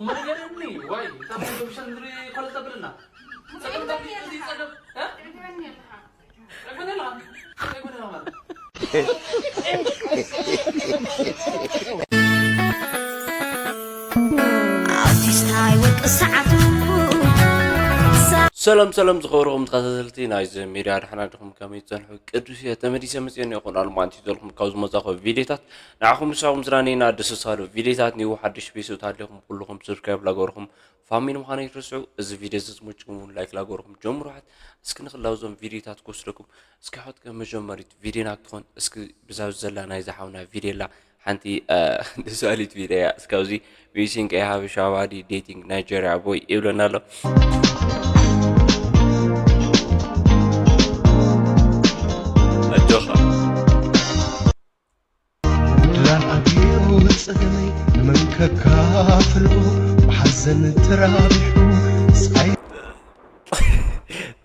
እሞ ንገረኒ፣ ዋይ፣ እታ ሞንጎ ብሸንድሪ ኮለል ተብልና። ጸገም ተብሊ፣ እዚ ጸገም፣ እ? ጸገም የለን። ጸገም የለን ማለት። ኣርቲስት ሃይወት ሰዓቱ። ሰላም ሰላም፣ ዝኸበርኩም ተኸታተልቲ ናይዚ ሚድያ፣ ደሓና ዲኹም? ከመይ ትጸንሑ? ቅዱስ እየ፣ ተመሊሰ መጽየ እኒኦ። ኮን ኣልማንቲ ዘልኩም ካብ ዝመጻኹ ቪድዮታት ንዓኹም ምሳኹም ዝራነይና ደስ ሳሉ ቪድዮታት ኒው ሓድሽ ቤተሰብ ታሊኹም ኩልኹም ሰብስክራይብ ላገርኩም ፋሚሊ ምዃኑ ይትርስዑ። እዚ ቪድዮ እዚ ዝመችኩም እውን ላይክ ላገርኩም ጀምሩ። ሓት እስኪ ንኽላው እዞም ቪድዮታት ክወስደኩም። እስኪ ሓት ከም መጀመሪት ቪድዮና ክትኾን እስኪ ብዛብ ዘላ ናይዛ ሓውና ቪድዮ ኣላ። ሓንቲ ደሳሊት ቪድዮ እያ። እስካብዚ ዊሲንግ ኤ ሃበሻ ባዲ ዴቲንግ ናይጀርያ ቦይ ይብለና ኣሎ። ኣጆኻ። ላዕቢው ጸገመይ ንመን ከካፍሎ ብሓዘን ተራቢሑ ስቓይ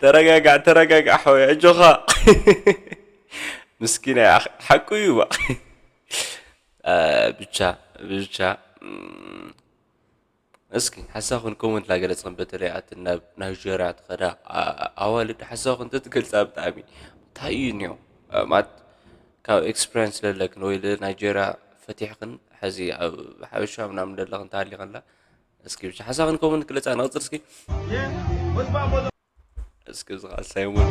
ተረጋጋዕ ተረጋጋዕ ሓወይ ኣጆኻ። ምስኪና እያ ሓቁ እዩ ባ። ብቻ ብቻ እስኪ ሓሳኹን ኮመንት ላገለጽኽን በተለይ ኣትን ናብ ናይጀርያ ትኸዳ ኣዋልድ ሓሳኹን ተትገልጻ ብጣዕሚ እንታይ እዩ እኒኦ ማለት ካብ ኤክስፕሪንስ ለለክን ወይ ናይጀርያ ፈቲሕኽን ሕዚ ኣብ ሓበሻ ምናምን ለለኽን ተሃሊኸላ እስኪ ብቻ ሓሳኽን ኮመንት ግለጻ ንቕጽል እስኪ እስኪ ዝኻ ሳይሞን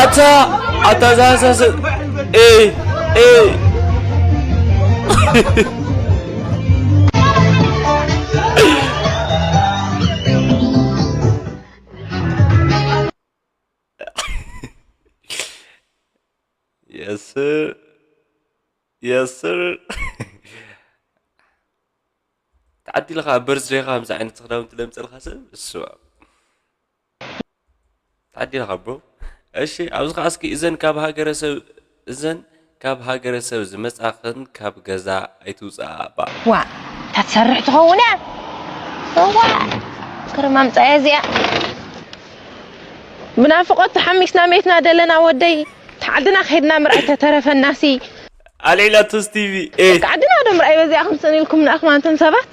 ኣታ ኣታ ዛሰሰ ኤ ኤ Yes sir. Yes sir. ተዓዲልኻ ኣብ በርዝደይኻ ከምዚ ዓይነት ክዳውንቲ ለምፀልካ ሰብ እሱ ተዓዲልኻ ብሮ። እሺ ኣብዚ ከዓ እስኪ እዘን ካብ ሃገረሰብ እዘን ካብ ሃገረሰብ ዝመፃኽን ካብ ገዛ ኣይትውፅኣ ባ። ዋ እታ ትሰርሕ ትኸውን እያ። እዋ ክርም ኣምፃያ እዚኣ። ብናፍቖት ተሓሚስና ሜትና ደለና ወደይ። ተዓድና ከይድና ምርኣይ ተተረፈናሲ። ኣልዒላቶ ስቲቪ ኤ። ደቂ ዓድና ዶ ምርኣይ በዚኣ ክንስእን ኢልኩም ንኣኽማንትን ሰባት።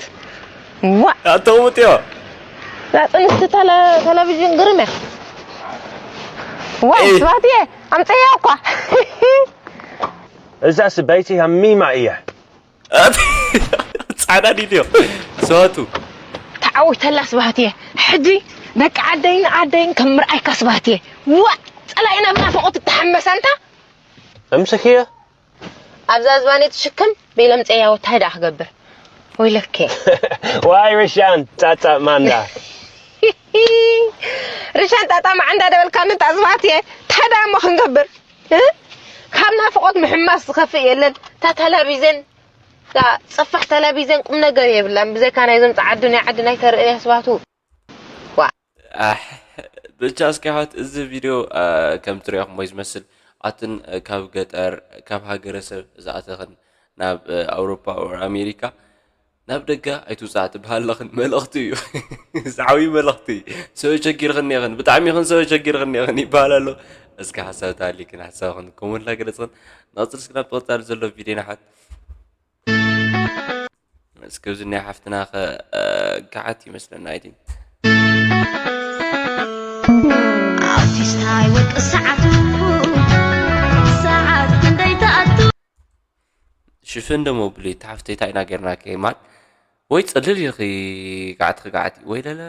ዋ ኣተቕምጥዮ። እዛ ጥንስቲ ተለ- ተለቪዥን ግርም እያ። ዋ ኤ። ስባትየ ኣምፀያ እኳ። እዛ ስበይቲ ሃሚማ እያ። ጻዕዳ ዲድዮ ሰዋቱ ተዓዊተላ ስብሃት እየ ሕጂ ደቂ ዓደይን ዓደይን ከም ምርኣይካ ስብሃት እየ ዋ ጸላኢና ብናፍቆት እተሓመሰ እንታ እምስክዮ ኣብዛ ዝባን ትሽክም ቤለምፀያ ወታይ ደኣ ክገብር ወይለኬ ዋይ ርሻን ጻጻ ማንዳ ርሻን ጣጣ ማዓንዳ ደበልካኒ እንታ ስብሃት እየ ታይ ደኣ እሞ ክንገብር ካብ ናፍቆት ምሕማስ ዝኸፍእ የለን እታ ተላቢዘን እዛ ጽፍሕ ተለቪዝዮን ቁምነገር የብላን ብዘይካ ናይዞም ጸዓዱ ናይ ዓዲ ናይ ተርእያ ስባቱ ዋእ። ኣሕ ብቻ እስኪ ኣሕዋት እዚ ቪድዮ ከም ትሪኦኹሞ እዩ ዝመስል ኣትን ካብ ገጠር ካብ ሃገረሰብ ዝኣተኽን ናብ ኣውሮፓ or ኣሜሪካ ናብ ደገ ኣይትውፃእ ትበሃል ኣለኽን መልእኽቲ እዩ ዝዓብዩ መልእኽቲ እዩ ሰበ ቸጊርኽን እኒኽን ብጣዕሚ ኢኽን ሰበ ቸጊርኽን እኒኽን ይበሃል ኣሎ እስኪ ሓሳብ ተሃሊክን ሓሳብኽን ኮመንት ላገለፅኽን ንቕፅል እስኪ ናብ ተቐፃሊ ዘሎ ቪድዮ ንሓት እስከ እዚ ናይ ሓፍትና ከ ገዓት ይመስለና ኣይ ቲንክ ኣውቲስታይ ወርቂ ሰዓቱ ሰዓት ክንደይ ትኣቱ ሽፍን ደሞ ብሊ ተሓፍተይ እንታይ ኢና ጌርናኪ ማን ወይ ጽልል ኢልኺ ገዓትኺ ገዓት ወይ ለለ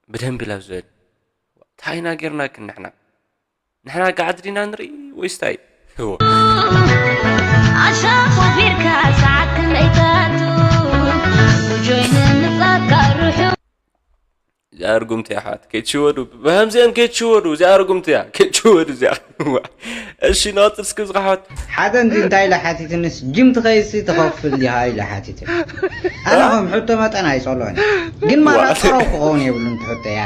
ብደንቢ ላብ ዝበል እንታይ ኢና ጌርናኪ ንሕና ንሕና ገዓት ዲና ንርኢ ወይስ ታይ? እወ። ኣሻ ኮፊርካ ሰዓት ክንደይ ትኣቱ ብጆይን ምጻካ ርሑ እዚኣ ርጉምቲ እያ ኣሕዋት ከይትሽወዱ ብከምዚአን ከይትሽወዱ እዚኣ ርጉምቲ እያ ከይትሽወዱ እዚኣ እሺ ንቐፅል እስኪ ዝኻ ኣሕዋት ሓደ እንዲ እንታይ ኢለ ሓቲትንስ ጅም ትኸይድሲ ትኸፍል ዲኻ ኢለ ሓቲትን ኣነ ከም ሕቶ መጠን ኣይፀልኦን ግን ማራ ፀረው ክኸውን የብሉን ትሕቶ እያ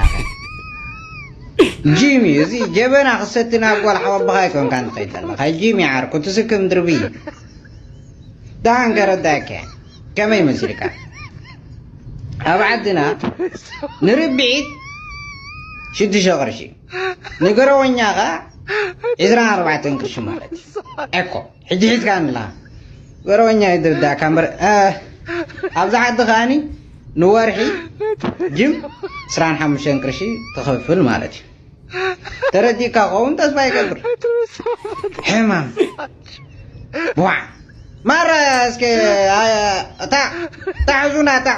ጂሚ፣ እዚ ጀበና ክሰቲ ናብ ጓል ሓወቦኻ ኣይኮንካን ትኸይድ ዘለኻ። ጂሚ ዓርኩ፣ ትስክም ድርብይ። ደሓን ከረዳእካ እየ። ከመይ መሲልካ? ኣብ ዓድና ንርብዒት ሽዱሽተ ቅርሺ፣ ንገረወኛ ኸዓ ዕስራን ኣርባዕተን ቅርሺ ማለት እዩ። ኤኮ፣ ሕጂ ሒዝካኒ ኣለኻ። ጎረበኛ እዩ ዝርዳእካ እምበር፣ እ፣ ኣብዚ ዓዲ ከኣኒ ንወርሒ ጅም ዕስራን ሓሙሽተን ቅርሺ ትኸፍል ማለት እዩ። ተረዲእካ ከውን ተስፋ ይገብር። ሕማም። ቧዕ። ማራ እስከ፣ አ፣ እታ፣ እታ ሕዙና እታ።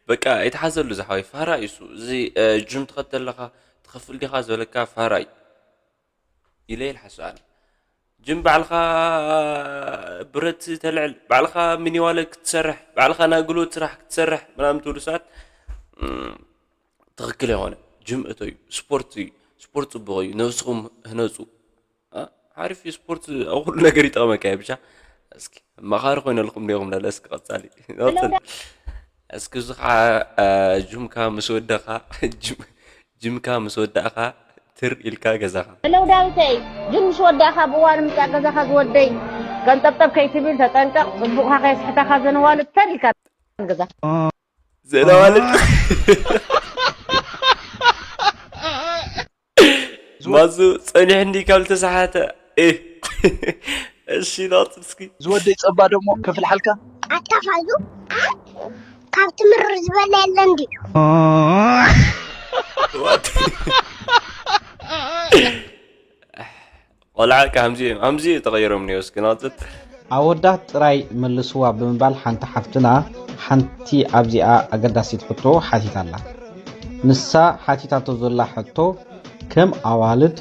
በቃ ኣይትሓዘሉ ዝሓወይ፣ ፋራ እዩ እሱ። እዚ፣ እ፣ ጅም ትኸድ ተለኻ ትኸፍል ዲኻ ዝበለካ ፋራ እዩ። ኢለ ይልሓሱ ኣነ። ጅም ባዕልኻ ብረት ተልዕል፣ ባዕልኻ ሚኒዋለ ክትሰርሕ፣ ባዕልኻ ናይ ጉልበት ስራሕ ክትሰርሕ ምናምን ትብሉ ሰባት፣ እም፣ ትኽክል የኾነ። ጅም እተዩ፣ ስፖርት እዩ፣ ስፖርት ጽቡቕ እዩ፣ ነብስኹም ህነጹ። አ፣ ሓሪፍ እዩ ስፖርት፣ ኣብ ኩሉ ነገር ይጠቕመካ እዩ። ብቻ እስኪ መኻሪ ኮይነልኩም ዲኹም ለለ፣ እስኪ ቀጻሊ። እስኪ እዚ ኸዓ፣ እ፣ ጅምካ ምስ ወደኻ፣ ጅም-፣ ጅምካ ምስ ወዳእኻ ትር ኢልካ ገዛኻ። ሄሎ ዳዊተይ፣ ጅም ምስ ወዳእኻ ብእዋኑ ምጻእ ገዛኻ ዝወደይ፣ ቀንጠብጠብ ከይትብል ተጠንቀቕ፣ ጽቡቕኻ ከየስሕታኻ ዘነዋልድ ተር ኢልካ ገዛኻ። ዘነዋልድ። ማዙ ጸኒሕኒ ካብ ዝተሰሓተ። እ። እሺ፣ ናጽብ እስኪ። ዝወደይ ጸባ ደሞ ከፍልሓልካ። ኣጣፋዙ ካብ ትምርር ዝበለ የለን ድዩ? What? ቆልዓ ከምዚ እዮም፣ ከምዚ ተቐይሮም እኒኦ። እስኪ ናጽብ። ኣወዳት ጥራይ መልስዋ ብምባል ሓንቲ ሓፍትና ሓንቲ ኣብዚኣ ኣገዳሲት ሕቶ ሓቲታ ኣላ። ንሳ ሓቲታቶ ዘላ ሕቶ፣ ከም ኣዋልድ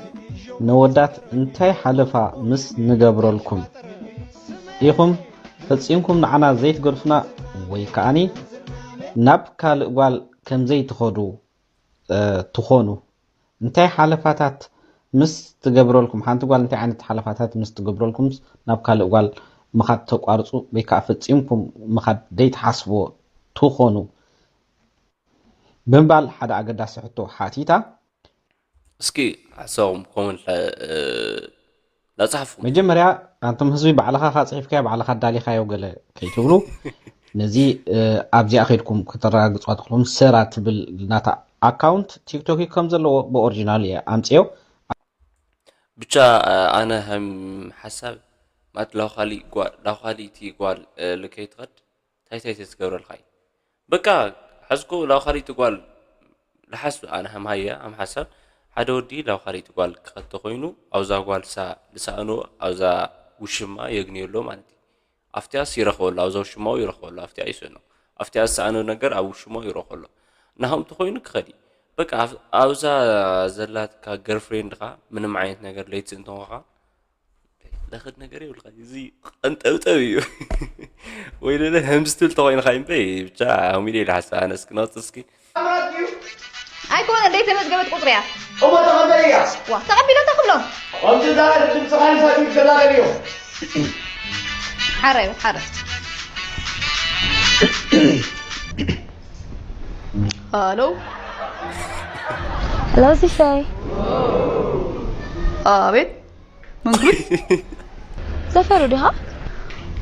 ነወዳት እንታይ ሓለፋ ምስ ንገብረልኩም ኢኹም ፈጺምኩም ንዓና ዘይትገድፉና ወይ ከኣኒ ናብ ካልእ ጓል ከም ዘይትኸዱ፣ እ፣ ትኾኑ? እንታይ ሓለፋታት ምስ ትገብረልኩም፣ ሓንቲ ጓል እንታይ ዓይነት ሓለፋታት ምስ ትገብረልኩምስ ናብ ካልእ ጓል ምኻድ ተቋርጹ ወይ ከኣ ፈጺምኩም ምኻድ ዘይትሓስብዎ ትኾኑ? ብምባል ሓደ ኣገዳሲ ሕቶ ሓቲታ። እስኪ ሓሳብኩም ኮመንት ላ-፣ እ፣ ላጽሓፍኩም። መጀመርያ ኣንቱም ህዝቢ ባዕልኻ ካ ጽሒፍካዮ ባዕልኻ ኣዳሊኻዮ ገለ ከይትብሉ፣ ነዚ፣ እ፣ ኣብዚኣ ከይድኩም ከተረጋግጽዋ ትኽእሉ። ሰራ ትብል ናታ ኣካውንት ቲክቶክ ከም ዘለዎ ብኦሪጂናል እየ ኣምጽዮ። ብቻ፣ እ፣ ኣነ ሃም ሓሳብ ማለት ላውኻሊ ጓል፣ ላውኻሊቲ ጓል፣ እ፣ ልከይትኸድ እንታይ እንታይ ተዝገብረልካ እዩ? በቃ፣ ሓዝኮ ላው ኻሊቲ ጓል ልሓስ ኣነ ሃም ሃየ፣ ሃም ሓሳብ፣ ሓደ ወዲ ላው ኻሊቲ ጓል ክኸድ ተኾይኑ፣ ኣብዛ ጓል ሳ-፣ ዝሰኣኖ፣ ኣብዛ ውሽማ የግንየሎ ማለት እዩ። ኣብቲኣስ ይረኽበሉ፣ ኣብዛ ውሽማኡ ይረኽበሉ፣ ኣብቲኣ ይስእኖ። ኣብቲኣ ዝሰኣኖ ነገር ኣብ ውሽማኡ ይረኽበሉ። ናሆም ተኾይኑ ክኸድ እዩ። በቃ፣ ኣብ-፣ ኣብዛ ዘላትካ ገርፍሬንድኻ ምንም ዓይነት ነገር ለይትስእን ተኾንካ፣ ለኽድ ነገር የብልካ። እዚ ቀንጠብጠብ እዩ። ወይ ለለ፣ ከምዚ ትብል ተኾይንካ እምበይ፣ ብቻ፣ ሃሚለ ኢለ ሓሳብ፣ ኣነ እስኪ ናውፅ እስኪ። ኣይኮነ፣ ዘይተመዝገበት ቁፅሪ እያ። እሞ ተቐበል እያ። ዋ፣ ተቐቢለ እንታይ ክብሎ? ከምዚ ዛረብ ድምፅኻ ይዛትዩ ዘላለልዮ። ሓራይ፣ ሓራይ። ሃሎ። ሃሎ፣ ሲሳይ። ኣቤት። መን ክብል? ዘፈሩ ዲኻ?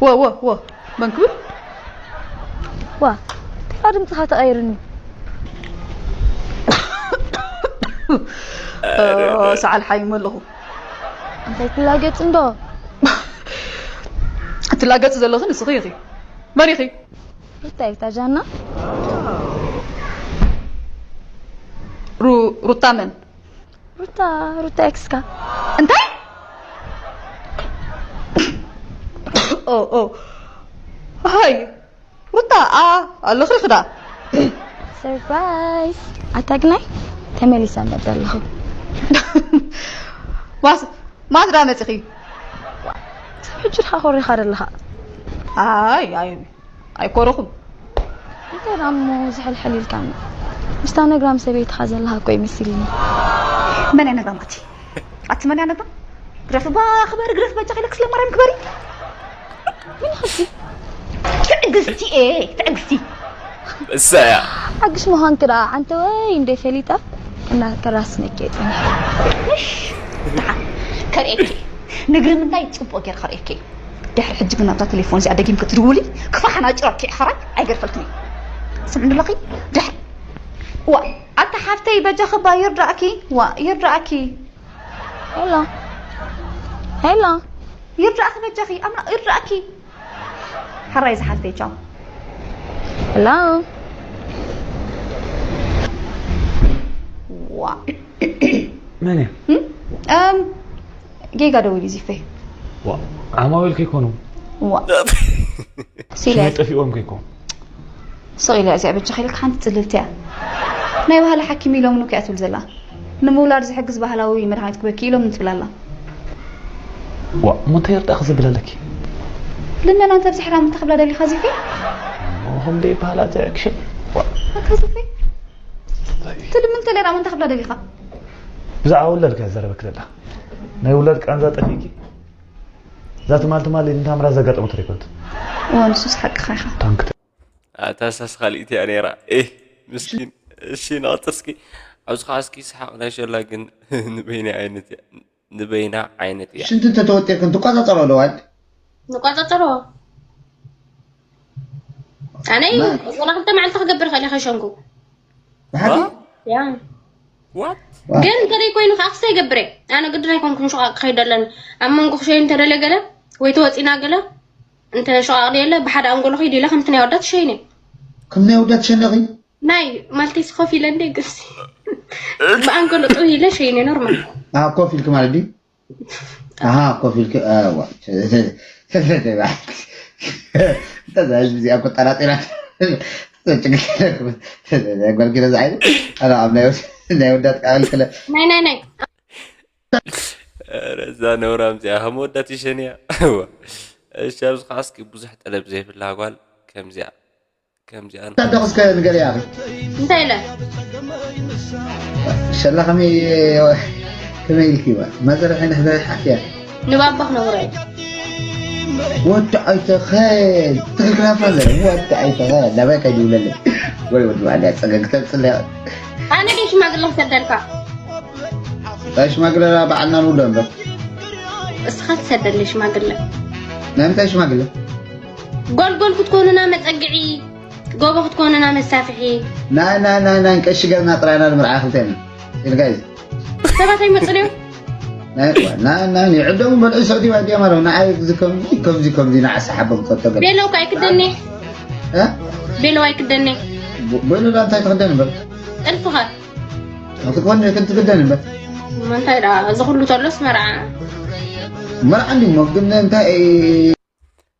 ወ፣ ወ፣ ወ፣ መን ክብል? ዋ፣ እንታይ ድምፅኻ ተቐይሩኒ? እ፣ ሰዓል ሓይሞ ኣለኹ። እንታይ ትላገፅ እንዶ? ትላገፂ ዘለኺ ንስኺ ኢኺ። መን ኢኺ? ሩታ እየ፣ እታ ጃና። ሩ-፣ ሩታ መን? ሩታ፣ ሩታ ኤክስካ። እንታይ? ኦ፣ ኦ። ሃይ፣ ሩታ፣ ኣ፣ ኣለኽሪ ክዳ። ሰርፕራይዝ። ኣታ ግናይ ተመሊሰ መጸ ኣለኹ። ማስ-፣ ማስዳ መጺኺ? ሰብ ሕጂ ድኻ ኮሪኻ ደለኻ? ኣይ፣ ኣይ። ኣይኮረኹን። እንታይ ደኣ እሞ ዝሕልሕል ኢልካኒ? ምስታ ነግራም ሰበይትኻ ዘለኻ እኮ እዩ መሲልኒ። መን እያ ነግራም ኣቲ? ኣቲ መን እያ ነግራም? ግረፍ እባ ክበሪ፣ ግረፍ በጃ ኢለክ ስለ ማርያም ክበሪ። ምን ኸሲ? ትዕግስቲ እየ፣ ትዕግስቲ። እሳ እያ። ሓግሽ ምዃንኪ ደኣ ዓንተ ወይ እንደ ፈሊጣ እና ከራስነኪ እየ ጸኒሐ። እሽ፣ ደሓን ከርእየኪ። ንግሪ ምንታይ ጽቡቕ ጌር ከርእየኪ። ድሕሪ ሕጂ ግን ናብታ ቴሌፎን እዚኣ ደጊምኪ ትድውሊ፣ ክፋሕ ኣናጭረኪ እየ፣ ሕራይ ኣይገድፈልክን እየ። ስምዕኒ ኣለኺ? ድሕሪ፣ ዋ፣ ኣታ ሓፍተይ በጃኺ እባ ይርዳእኪ፣ ዋ፣ ይርዳእኪ። ሄሎ፣ ሄሎ። ይርዳእኺ በጃኺ ኣምላኽ ይርዳእኪ። ሕራይ ዝሓፍተይ ቻው። ሄሎ። ዋ መን እያ? እም፣ ጌጋ ደዊሉ ዚፈይ። ዋ ዓማዊል ከይኮኑ ዋ ሲለ ሽመይ ጠፊኦም ከይኮኑ ስቕ ኢለ እዚኣ በጃኺ ኢለካ ሓንቲ ጽልልቲ እያ። ናይ ባህሊ ሓኪም ኢሎምኒ እኮ እያ ትብል ዘላ። ንምውላድ ዝሕግዝ ባህላዊ መድሃኒት ክበኪ ኢሎምኒ ትብል ኣላ። ዋ እሞ እንታይ ይርዳእኺ ዘብል ኣለኪ? ልመና እንተ ኣብዚሕራ ምን ተኽብላ ደሊኻ ዚፈይ? ከምደ ይበሃል ኣቲ ኣክሽን ዋ ኣታ ዚፈይ ትልምን ተለራ ምን ተኽብላ ደሊኻ? ብዛዕባ ውላድካ ዘረበክ ዘላ ናይ ውላድ ቃንዛ ጠፊእኪ እዛ ትማል ትማል ኢድ እንታምራ ዘጋጠመት ሪኮንት እዋ ንሱስ ሓቅኻ ኢኻ። ታንክ ኣታ ሳስ ካልኢት እያ ነይራ ኤህ ምስኪን። እሺ ንቐጽል እስኪ። ኣብዚ ከዓ እስኪ ሰሓቕ ናይ ሸላ ግን ንበይና ዓይነት እያ ንበይና ዓይነት እያ። ሽንቲ እንተተወጢርክን ትቆጻጸሮ ኣለዋል ንቆጻጸሮ ኣነ ወላ ክልተ መዓልቲ ክገብር ክእል ከሸንኩ ብሓቂ ያ ዋት ግን እንተደይ ኮይኑ ከዓ ክስተ ይገብር እየ ኣነ ግድን ኣይኮንኩን ሸቃቅ ክኸይድ ኣለኒ ኣብ መንጎ ክሸይን እንተደልየ ገለ ወይ ተወፂና ገለ እንተ ሸቃቅ የለ ብሓደ ኣንጎሎ ከይድ ኢለ ከምቲ ናይ ወዳት ሸይነ ከም ናይ ወዳት ሸነኺ ናይ ማልቴስ ኮፍ ኢለ እንደ ግብሲ ብኣንጎሎ ጥው ኢለ ሸይነ ኖርማል ኮፍ ኢልክ ማለት ድዩ ኣሃ ኮፍ ኢልክ እዋ እንተዛ ህዝቢ እዚኣ ኮ ጠራጢራ ጓልኪ ነዚ ዓይነት ኣነ ኣብ ናይ ወስ- ናይ ወዳት ቃል ክለ ናይ ናይ ናይ ኧረ እዛ ነውራም እዚኣ ከም ወዳት ይሸንያ እዋ። እሺ ኣብዚ ከዓ እስኪ ብዙሕ ጠለብ ዘይብላ ጓል ከምዚኣ ከምዚኣ ታደቕ እስከ ንገሪያ እንታይ ኢለ ሸላ ከመይ ከመይ ኢልኪ ዋ መዘርሒ ንሕዘ ሓፍያ ንባባ ክነግሮ እዩ ወዲ ኣይተኸል ትክልክላፍ ኣለ ወዲ ኣይተኸል ናባይ ከይድውለለ ወይ ወዲ ባዕዳ ፀገግ ተፅለ ኣነ ግን ሽማግለ ክሰደልካ ናይ ሽማግለ በዓልና ንውሎ እምበር እስኻ ትሰደለይ ሽማግለ ናይ ምንታይ ሽማግለ ጎልጎል ክትኮኑና መፀግዒ ጎቦ ክትኮኑና መሳፍሒ ናይ ናይ ናይ ናይ ቀሺ ገርና ጥራይና ንምርዓ ክልተና ኢልጋይ ሰባት ኣይመፅን እዮም ናይ ናይ ናይ ዕደሙ በልዒ ሰዑዲ ዋዲያ ማለት ንዓይ እዚ ከምዚ ከምዚ ከምዚ ንዓሳ ሓቦም ተተገ ቤሎ እኮ ኣይክደኒ ቤሎ ኣይክደኒ በሉ ዳ እንታይ ትክደን እምበር ጥልፍኸ ክትኮን ክትክደን እምበር እንታይ ዳ እዚ ኩሉ ተሎስ መርዓ መርዓ እንዲ ሞ ግን እንታይ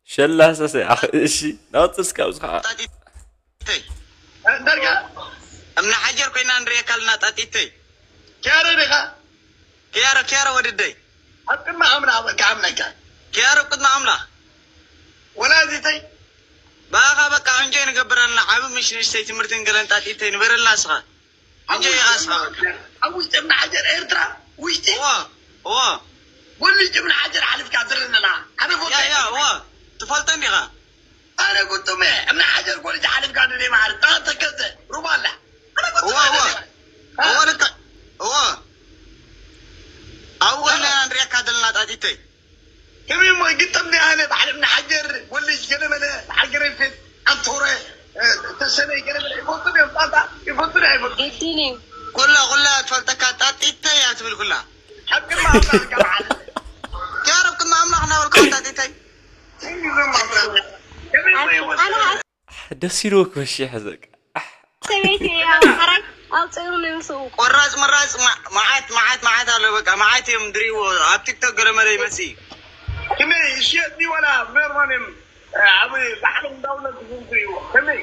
ሸላሰሰ ኣኽ እሺ ናውፅስ ካብዚ ከዓ ዳርጋ እምኒ ሓጀር ኮይና ንሪእካ ኣለና ጣጢተይ ኪያረ ዲኻ ኪያሮ ኪያሮ ወድደይ ኣብ ቅድሚ ኣምና ኣበካ ኣምናካ ኪያሮ ቅድሚ ኣምላኽ ወላዚተይ ብኣኻ በቃ እንጆይ ንገብር ኣለና ዓብ ምሽ ንእሽተይ ትምህርትን ገለን ጣጢተይ ንበረልና እስኻ እንጆይ ኢኻ እስኻ ኣብ ውሽጢ እምኒ ሓጀር ኤርትራ ውሽጢ እዎ እዎ ወልጅ እምኒ ሓጀር ሓሊፍካ ትርኢ ኣለና ኣነ ፎቶ ያ ያ እዎ ትፈልጠን ዲኻ ኣነ ጉጡመ እምኒ ሓጀር ጎልጅ ሓሊፍካ ንደይ ማዓር ተኸተከዘ ሩባ ኣላ ኣነ እዎ እዎ ጉጡመ እዎ ልክዕ እዎ ኣብኡ ኮይና ንሪኣካ ዘለና ጣጢተይ ከመይ እሞ ይግጠም ናይ ኣነ ባዕል እምኒ ሓጀር ወልጅ ገለመለ በዓል ገረንፌት ኣንቶረ ተሰነይ ገለመለ ይፈልጡ እዮም ጣጣ ይፈልጡ ዶ ኣይፈልጡ ግድን እዩ ኩላ ኩላ ትፈልጠካ ጣጢተይ እያ ትብል ኩላ ኣብ ቅድሚ ኣምላኽ በዓል ኪያሮ ቅድሚ ኣምላኽ እናበልካ ጣጢተይ ከመይ እሞ ይፈልጡ ኣነ ደስ ኢልዎ ክበሽሕ ዘቅ ሰበይቲ እያ ሕራይ ኣውፅኡ ንምስኡ ቆራፅ መራፅ ማ- መዓት መዓት መዓት ኣሎ በቃ መዓት እዮም ድሪዎ ኣብ ቲክቶክ ገለመለ ይመፅእ ከመይ ይሽየጥ ድዩ ወላ ኖርማል እዮም ኣብ ባዕሎም እንዳውለት ዝዝርግሕዎ ከመይ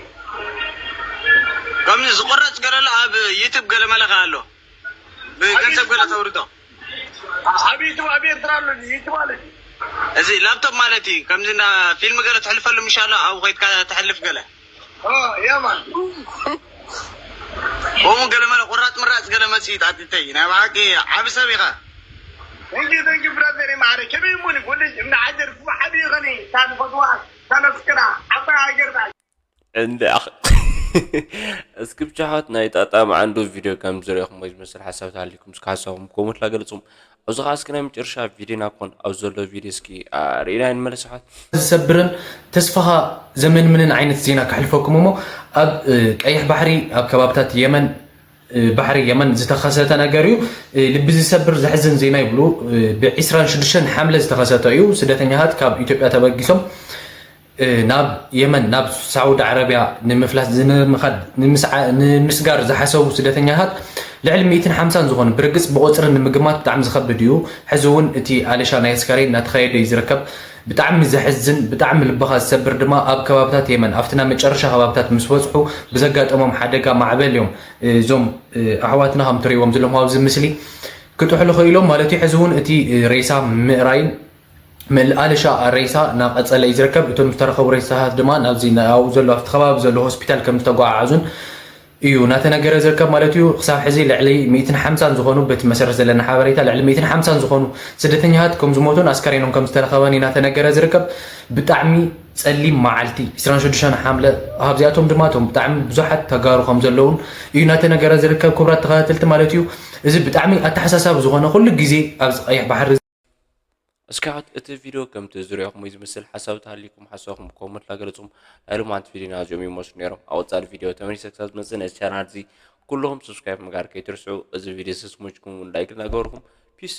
ከምዚ ዝቆረፅ ገለሎ ኣብ ዩቱብ ገለመለ ከ ኣሎ ብገንዘብ ገለ ተውርዶ ኣብ ዩቱብ ኣብ ኤርትራ ኣሎ ዩቱብ ማለት እዩ እዚ ላፕቶፕ ማለት እዩ ከምዚ እንዳ ፊልም ገለ ትሕልፈሉ ምሽ ኣሎ ኣብኡ ኮይድካ ተሕልፍ ገለ የማን ከምኡ ገለመለ ቁራፅ ምራፅ ገለ መፅእ ጣጢተይ ናይ ብሓቂ ዓብ ሰብ ኢኻ Thank you, thank you, brother. ማዕረ ከመይ እሞ ንጎልጅ እምኒ ሓጀር ክወሓድ ይኸኒ ታንፈትዋ ታነፍቅራ ዓባይ ሃገርና እንደ እስኪ ብቻ ኣሕዋት ናይ ጣጣ መዓንዱ ቪድዮ ከም ዝሪኦኹም ወይ ዝመስል ሓሳብ ተሃሊኩም እስኪ ሓሳብኩም ኮመንት ላገለጹም ኣብዚ ከዓ እስኪ ናይ መጨረሻ ቪድዮና ክኾን ኣብ ዘሎ ቪድዮ እስኪ ርኢና ንመለስ ኣሕዋት ዝሰብርን ተስፋኻ ዘመንምንን ዓይነት ዜና ከሕልፈኩም እሞ ኣብ ቀይሕ ባሕሪ ኣብ ከባብታት የመን ባሕሪ የመን ዝተኸሰተ ነገር እዩ። ልቢ ዝሰብር ዘሕዝን ዜና ይብሉ። ብ ዕስራን ሽዱሽተን ሓምለ ዝተኸሰተ እዩ። ስደተኛታት ካብ ኢትዮጵያ ተበጊሶም ናብ የመን ናብ ሳዑዲ ዓረብያ ንምፍላስ ንምኻድ ንምስጋር ዝሓሰቡ ስደተኛታት ልዕሊ ሚእትን ሓምሳን ዝኾኑ፣ ብርግፅ ብቆፅሪ ንምግማት ብጣዕሚ ዝኸብድ እዩ። ሕዚ እውን እቲ ኣለሻ ናይ ኣስከሬን እናተኻየደ እዩ ዝርከብ። ብጣዕሚ ዘሕዝን ብጣዕሚ ልብኻ ዝሰብር ድማ ኣብ ከባብታት የመን ኣብቲ ናብ መጨረሻ ከባብታት ምስ በፅሑ ብዘጋጠሞም ሓደጋ ማዕበል እዮም እዞም ኣሕዋትና ከም ትሪእዎም ዘለኹም ኣብዚ ምስሊ ክጥሕሉ ክኢሎም ማለት እዩ። ሕዚ እውን እቲ ሬሳ ምእራይን ምልኣልሻ ሬሳ እናቐፀለ እዩ ዝርከብ። እቶም ዝተረኸቡ ሬሳታት ድማ ናብዚ ኣብኡ ዘሎ ኣብቲ ከባቢ ዘሎ ሆስፒታል ከም ዝተጓዓዓዙን እዩ እናተነገረ ዝርከብ ማለት እዩ። ክሳብ ሕዚ ልዕሊ ሚእትን ሓምሳን ዝኾኑ በቲ መሰረት ዘለና ሓበሬታ ልዕሊ ሚእትን ሓምሳን ዝኾኑ ስደተኛታት ከም ዝሞቱን ኣስከሬኖም ከም ዝተረኸበን እዩ እናተነገረ ዝርከብ። ብጣዕሚ ፀሊም መዓልቲ ዕስራን ሽዱሽተን ሓምለ ኣብዚኣቶም ድማ እቶም ብጣዕሚ ብዙሓት ተጋሩ ከም ዘለውን እዩ እናተነገረ ዝርከብ። ክቡራት ተኸታተልቲ ማለት እዩ። እዚ ብጣዕሚ ኣተሓሳሳቢ ዝኾነ ኩሉ ግዜ ኣብዚ ቀይሕ ባሕሪ እስካት እቲ ቪድዮ ከምቲ ዝሪኦኹም ዝመስል ሓሳብ ተሃሊኩም ሓሳብኩም ኮመንት ላገለጹም። ናይ ሎማዓንቲ ቪድዮና እዚኦም ይመስሉ ነይሮም። ኣብ ቀጻሊ ቪድዮ ተመሊሰ ክሳብ ዝመጽእ ነዚ ቻናል እዚ ኩልኹም ሰብስክራይብ ምግባር ከይትርስዑ። እዚ ቪድዮ ስስሙጅኩም ላይክ እናገበርኩም ፒስ።